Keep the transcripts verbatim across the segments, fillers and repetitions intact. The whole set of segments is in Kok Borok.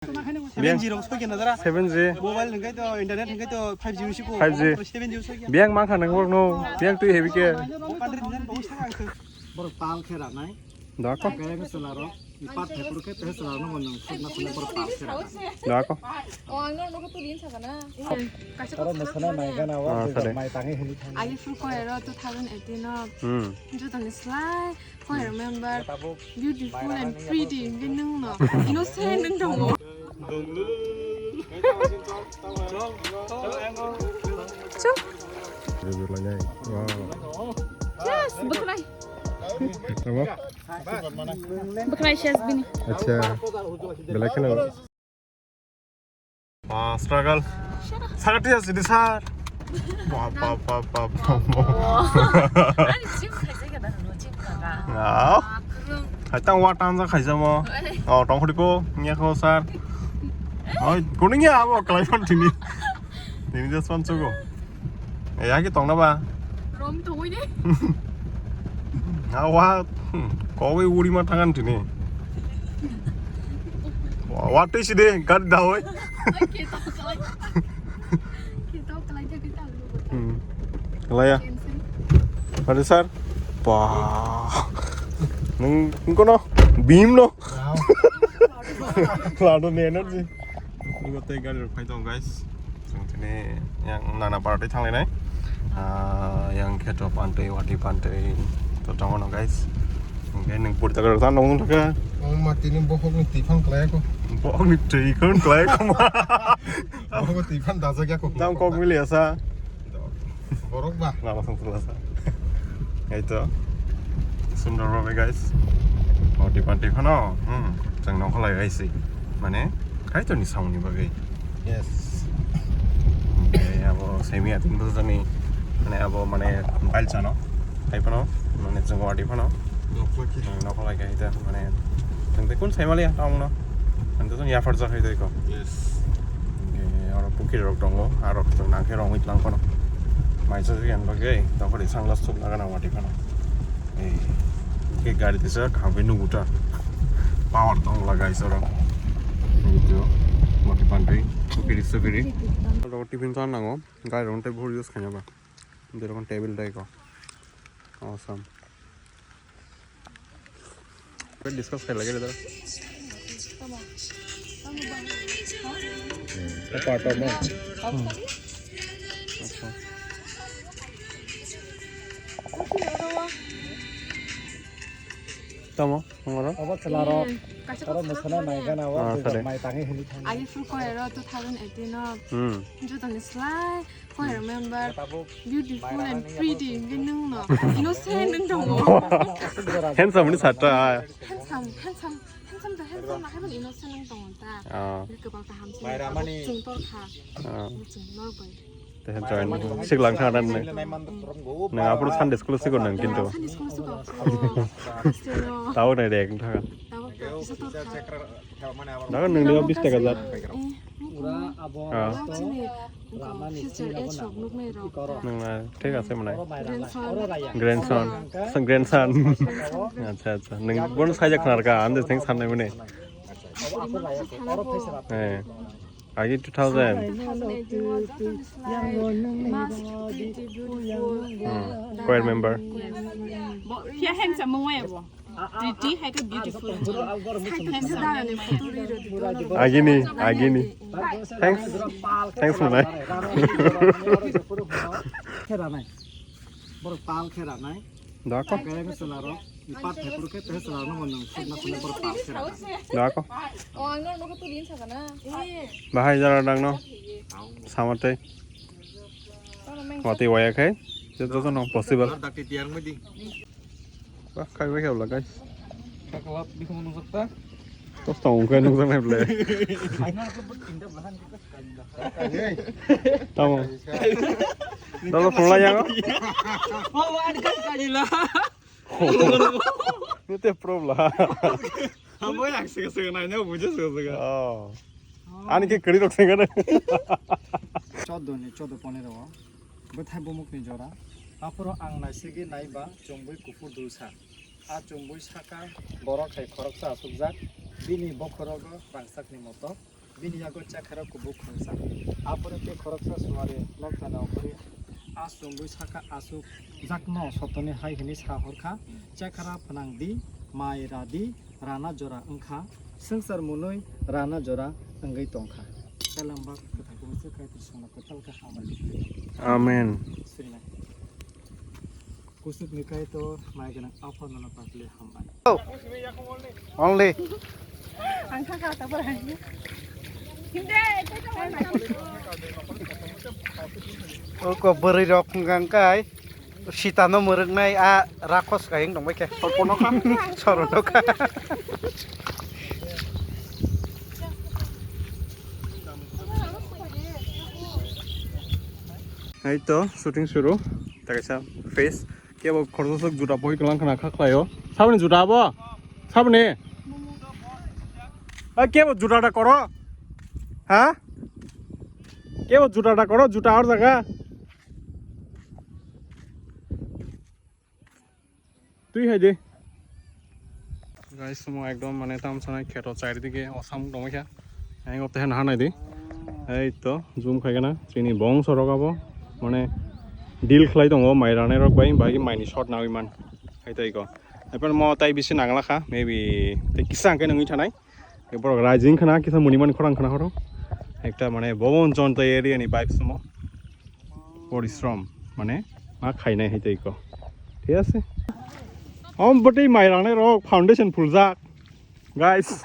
Seven G rok soi kena dara. Seven G. Mobile hwnkhe to internet hwnkhe to five G wngsi ko. Five G. Seven G soi kena. Biyang mankha nang borok no. Biyang twi hebi ke. Pandri dinan bo saka ang khe. Borok tal khe ranai. Da ko. Kaya ke selaro. Ipat thepur khe te selaro no nang sukna sukna borok tal khe ranai. Da ko. Oh, ang no no tu din saka na. Kaisa ko sana nai gana wa. Ah, sare. Mai tangi hili thang. Ali full ko ero two thousand eighteen no. Hmm. Jotoni slai. Koi remember beautiful and pretty hwnkhe nwng no innocent nwng tongo. Chuk. Wow. Yes, bwkhnai. Tamo? Bwkhnai ses bini. Acha. Belai kheno. Ah, struggle. Sakati asidi sir. Ba, ba, ba, ba, ba, ba. Ani gym khaijak ya da, no gym khaga. Ah. Hai tang wa tang ja khaijamo. Oh, tong khori ko, nya ko sir. Oi, kuning ya abo kalai phan tini. Tini just phan chugo. Eh, ya ki tong na ba? Rom tongwi de. Awa, hmm, kowi uri ma thangan tini. Wa, wa twi si de, gad da oi. Ai, ke to kalai. Ke to kalai de, ke ta lu. Hmm. Kalai ya. Ken sen. Pare sir. Wah. Nung, nung kono? Bim no. Wow. Lado ni energy. Nung tei gari rok phai tong, guys. Chwng tini yang nana party thanglainai. Ah, yang kheto pantwi, wati pantwi to tongo no, guys. Hwnkhe nwng pori tagra ta nong thaka. Ang ma tini bokhok ni twi phan klai ko. Bokhok ni twi kon klai ko ma. Bokhok twi phan dajak ya ko. Tam kok mili asa. Borok ba? Lama song song asa. Hai to. Sundor babe, guys. Wati pantwi phano. Hmm. Chwng nong kholai gaisi. Mane Kaitorni samungni bagwi. Yes. Oke, abo semi atin bwsajani, mane abo mane bailchano. Hai phano, mane chwng wadi phano. Nokhlaki. Nokhlaki hai ta, mane chwng tei kun saimaliya tamungno. Mane chwng yapharjak hai tei ko. Yes. Oke, oro pukhiri rok tongo, arok chwng nangkhe rongwi tlang phano. Maisa jagani bagwi, tongkhorni sunglass thupna gana wadi phano. Ei, ke gari tisa khamwi nugu ta. Power tong lagai soro. Itu, mati pantui, supiri, supiri. Oro tiffin chan nango, gari rong tei bhur use khaina ba. Jerokom table dai ko. Awesome. Discuss khai lagi dara. Apa, apa, apa? Acha. Tamo, ngoro? Obo chwla rok. Hmm, kaisa oro kaisa mwsana nai gana o, ah, sare. Mai tangi hili thang. Ali full ko ero two thousand eighteen no. Hmm. Jotoni slai, ko remember beautiful and pretty hwnkhe nwng no. Innocent nwng tongo. Handsome ni sata. Handsome, handsome, handsome to handsome na, handsome innocent nwng tongo ta. Ah. Ni kwbang kaham se. Mai ramani. Chwng tor kha. Ah. Chwng lor bai. Tei join siklang thang dan nang. Nang aphuru Sunday school sikon nang kintu. Sunday school sikon. Tao nai dek thang. Tao, tao, kisa tor kha. Daga nang dia bis taka jat. Eh, ah. Future age rok nuknai rok. Nang na thik ase mwnai. Grandson. Grandson. Grandson. Acha, acha. Nang bon sai jak nar ka, ande theng san nai mane. Eh. Agi two thousand. Hmm. Choir member. Kya handsome mung wai bo. Pretty hai ke beautiful. Agini, agini. Thanks. Thanks, mwnai. Khe ranai. Borok tal khe ranai. Da ko? Kaya ke selaro. Ipat thepur khe te selaro no nang sukna sukna borok tal khe ranai. Da ko? Oh, ang no, no, tu din sa kana? Bahai jara dang no. Samate. Wati waya khai. Joto no possible. Ba, khai bai khai wala, guys. Kakalap bikung nung sakta. Tos tong khai nung saknai ble. Tamo. Dalo phone la yang. Oh, wa, ani kan kajila. Nute problem. Amo yang sega sega nai, nyo buje sega sega. Oh. Ani ke kari rok sega na. Chaudo ni, chaudo ponero. Bwthai bumukni jora. Aphuru ang naisigi naiba chumbui kuphur dulsa. A chumbui saka borok hai khoroksa asukjak. Bini bokhorogo rangchakni motok, bini yago chakhara kubuk khangsa. Apore tei khoroksa suari nokthana okori a chumui saka aswk jakno sotoni hai hwnwi sa hor kha, "Chakhara phnang di, mai ra di, rana jora wng kha, swngchar mwnwi rana jora wngwi tong kha." Kailambak kwthar kubui se Kaitor songno kwtal khe hamari. Amen. Srinai. Kusuk ni Kaitor, mai gwnang Apha nono patli hambai. Oh. Only. Ang thangkha ta borang. Hinde, ito ka. Oko bwrwi rok hwnkha kai sita no mwrwknai a rakhos kaiyang tongbai khe. Sorpo nokha. Soro nokha. Hai to, shooting suru. Takaisa face. Kebo khoroksa juta poi kwlang khna kha khlaio. Saboni juta abo? Saboni? A kebo juta da koro? Ha? Kebo juta da koro? Juta or jaga? Twi hai de. Guys, mo ekdom mane tam sanai kheto chair dige osam dongkha. Ang ote han hanai de. Ei to zoom khai gana chini bong sorok abo. Mane deal khlai tongo mai ranai rok bai, bai mai ni shot nawi man. Hai tai ko. Epen mo tai bisi nangla kha, maybe tei kisa hwnkhe nangwi thanai. Borok raijing khna kisa muni mani khorang khna horo. Ekta mane Bobon Jonta area ni vibes mo. Porishrom mane ma khainai hai tei ko. Thik ase. Om bwtwi mai ranai rok foundation phuljak. Guys.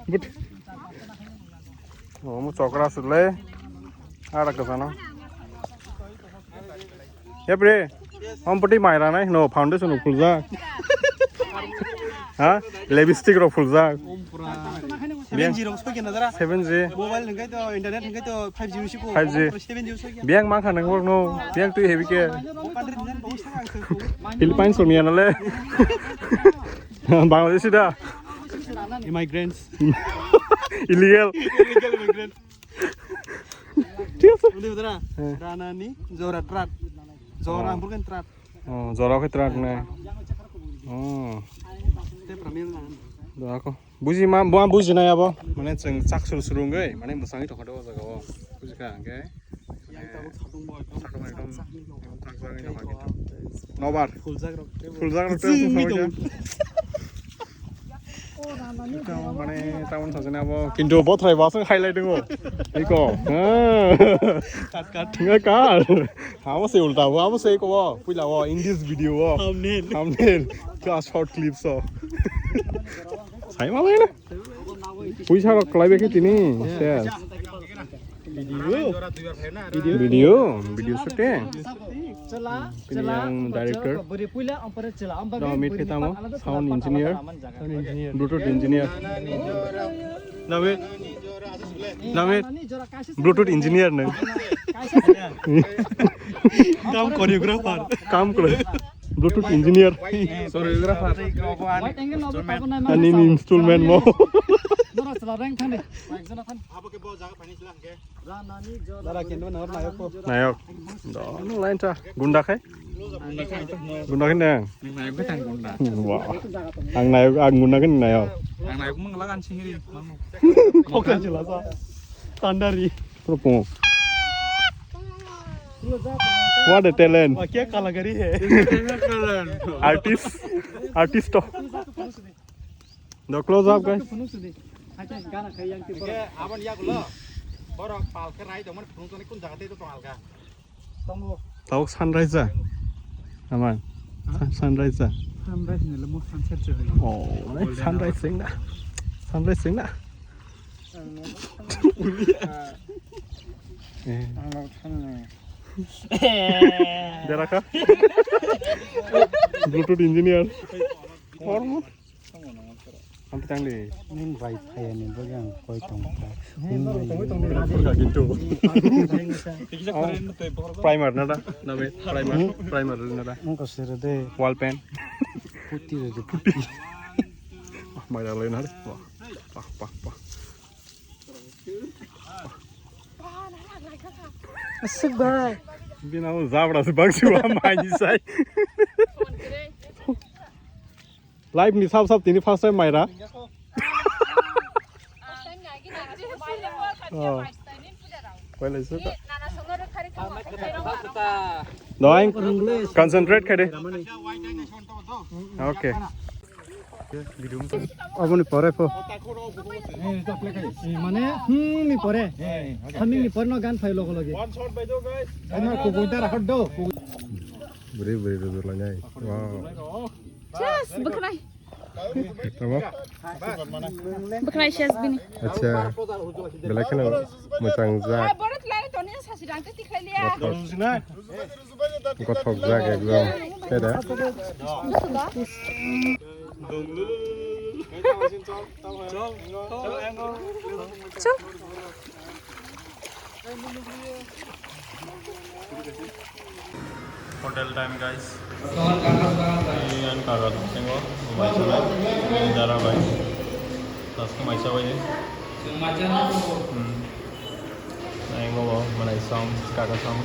But. Oh, mo chokra sule. Ara kasano. Yapre, ompati mai ranai, no, foundation o phuljak. Ha? Lipstick rok phuljak. Seven G rok soi kena dara. Seven G. Mobile hwnkhe to, internet hwnkhe to five G usi ko. Five G. Seven G soi kena. Biang ma khanang no, biang twi heavy ke. Philippines song ya nale. Bangladeshi da. Immigrants. Illegal. Illegal immigrants. Thik ase. Undi udara. He. Ranani jora trat. Jora Oh. Hamburg kan trat. Oh, jora khe trat nai. Oh. Te pramil na. Jora ko. Buji ma, bo buji nai abo. Mane chwng chak suru suru wngwi, mane mwsangwi tongkha o jaga o. Buji kha hwnkhe. Yang tabuk satung bo ekdom. Satung ekdom. Chak chak ni nokha kintu. Nobar. Full jak rok. Full jak rok. Tongo. Mane tamon sajani abo kintu bothrai bo aswk highlight wngo. Iko. Cut, cut. Ngai cut. Abo se ulta bo, abo se ko bo. Puila bo in this video bo. Thumbnail. Thumbnail. Kya short clips o. Sai ma lai na. Puisa rok klai be khe tini. Yes. Video. Video, video shooting. Chwla, tini ang director. Bwrwi puila, ang pore chwla, ang bagwi David bwrwi Khetamo, pang alada sound chwla engineer. Pang alada man jaga. Sound engineer. Bluetooth engineer. David. David. Bluetooth engineer nang. Kam choreographer. Kam chore. Bluetooth engineer. Choreographer. Wide angle no pabo nai. Ani ni instrument mo. Nora chwla reng thani. Abo ke bo jaga phani chwla hwnkhe. Dara kendo na hor nayok ko. Nayok. Do, no line ta. Gunda khai? Gunda khai nang? Nayok ke tang gunda. Wah. Ang nayok, ang gunda khai nayok. Ang nayok mung lagan sihiri. Mangu. Kokla jela sa. Tandari. Pro pungo. What a talent. Wah, kya kalakari hai. Artist. Artist to. The close up, guys. Phunuk sudi. Haikhe gana khai yang ti borok. Abon yagulo. Borok pal khe rai tongmani phunuk tongni kun jaga tei tong alga. Tongo. Tabuk sunrise ja. Aman. Ha? Sun-, sunrise ja. Sunrise ni le mo sunset je. Oh, sunrise sing na. Sunrise sing na. Eh. Ang lo thang ne. Dera ka? Bluetooth engineer. Hormon. Ang tang di. Nini bai phai ani bagwi ang koi tong kha. Nini bai. Kintu. Oh, primer na da? Na be? Primer. Primer na da? Ang ko sir de. Wall pen. Putti de putti. Wah, mai da lai na de. Wah. Wah, wah, wah. Aswk bai. Bini abo jabra se bangsi wa mai ni sai. Life ni sab sab tini first time maira. Oh. Wala suka. Doain concentrate kade. Okay. Aboni pore po. Mane hmm ni pore. Haming ni pore no gan phai logo logi. Buri buri rujur lanai. Wow. Yes, bwkhwnai. Tamo? Bwkhwnai ses bini. Acha. Belai kheno mwchang jak. Borot lai toni sasi dang te tikhlai liya. Gothok jak ekdom. Khe da? Hotel time, guys. Ini kan kagak tengok, lumayan sana. Ini darah, guys. Tas kemaisa aja. Hmm. Nah, yang bawa mana song, kakak song.